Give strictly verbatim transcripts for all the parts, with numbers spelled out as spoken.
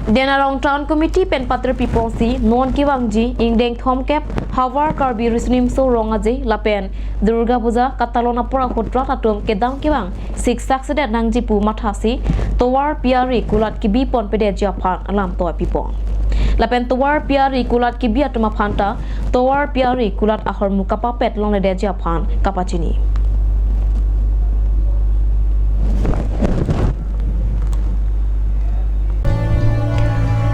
Den Arong Town Committee pen patir piponsi non kevangji ingdeng thomkep Havar Karbi Riso Nimso Rong Aje lapen Durga Puja katalon apor ahut rat atum kedam kevang siksak sedet nangji pu mathasi tovar pi ari kulat kebi ponpedetji aphan lamtoi pipon. Lapen tovar pi ari kulat kebi atum aphanta tovar pi ari kulat ahormu kapapet longledetji aphan kapachini.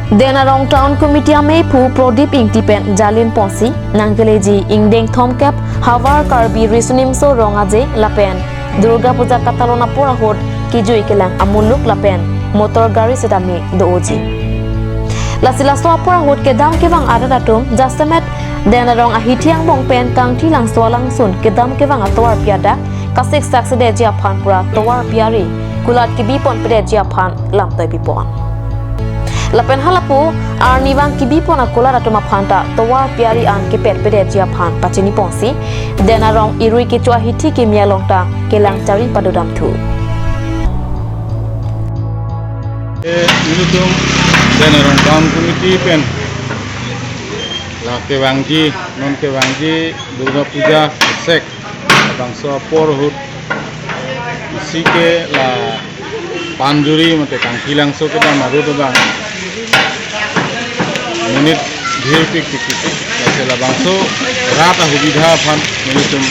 Den Arong Town Committee amephu Prodip Ingti pen jalin ponsi nangkeleji ingdeng thomkep Havar Karbi Riso Nimso Rong Aje lapen Durga Puja katalon apor ahut kejui kelang amuluk lapen motor gari setame do-oji. Lasi laso apor ahut kedam kevang arat atum jasemet Den Arong ahithi angbong pen Kangthilangso alangsun kedam kevang atovar pi adak kasiksak sedetji aphan pura tovar pi ari kulat kebi ponpedetji aphan lamtoi pipon. Lapen halapu arnivang kebi pon akulat atum aphanta tovar pi ari an kepetpedetji aphan pachini ponsi Den Arong irui kecho ahithi kimi along ta kelang chari padodamthu. Eh, ilitum Den Arong Town Committee pen la kevangji, non kevangji Durga Puja sek, labangso apor ahut isi ke la Panjuri mate Kangthilangso kedam arut abang monit bhir pikpik. Lasi labangso rat ahubidha aphan nelitum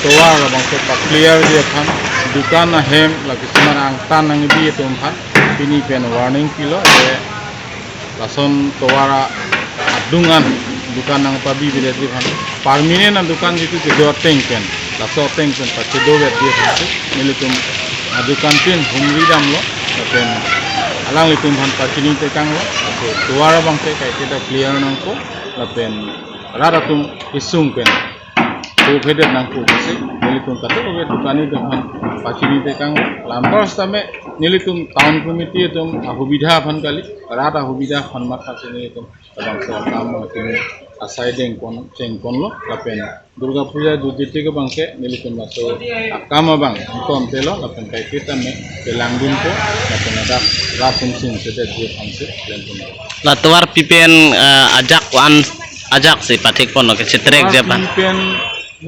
tovar labangso pa-clearji aphan, dukan ahem la kisuman angtan nangbi atum aphan pini pen warning pilo, je lason tovar adung an dukan nangpabi bidet aphan permanent adukan jitu kedo ateng pen, laso ateng pen pachedovet aphan si nelitum adukan pen humri damlo, lapen alanglitum aphan pachini tekanglo, laso tovar abang ke kaike ta clear nangpo, lapen rat atum isung pen kophedet nangpo pusi nelitum katu ove dukan atum aphan pachini tekanglo. La anpar setame nelitum town committee atum ahubidha aphan kali, rat ahubidha aphan mathasi nelitum labangso akam nelitum asai dengpon chengponlo, lapen Durga Puja jutje tik abang ke nelitum laso akam abang ingkontelo, lapen kaike tame kelangdunpo, lapen ladak rat atum sungsedetji aphan si klempon. La tovar pi pen, eh, ajak an, ajak si pathik ponlo ke chetrek je pan. Tovar pi pen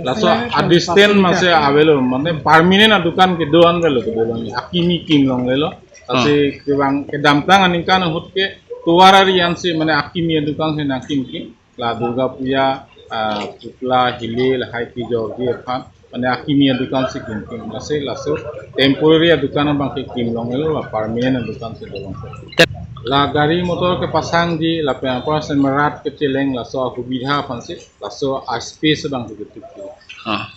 laso adistant masi avelo, mane permanent adukan kedo an avelo, kedo an akimi kim longlelo. Lasi kevang kedamtang aningkan ahut ke tovar ari an si mane akimi adukan si nangkimkim. La Durga Puja, ah, Putla, Holi lahai kejorji aphan mane akimi adukan si kimkim. Lasi laso temporary adukan abang ke kim longlelo, la permanent adukan si dolong. La gari motor kepasangji lapen apor si merat kecheleng laso ahubidha aphan si laso a-space abang ke ketuk. Ah.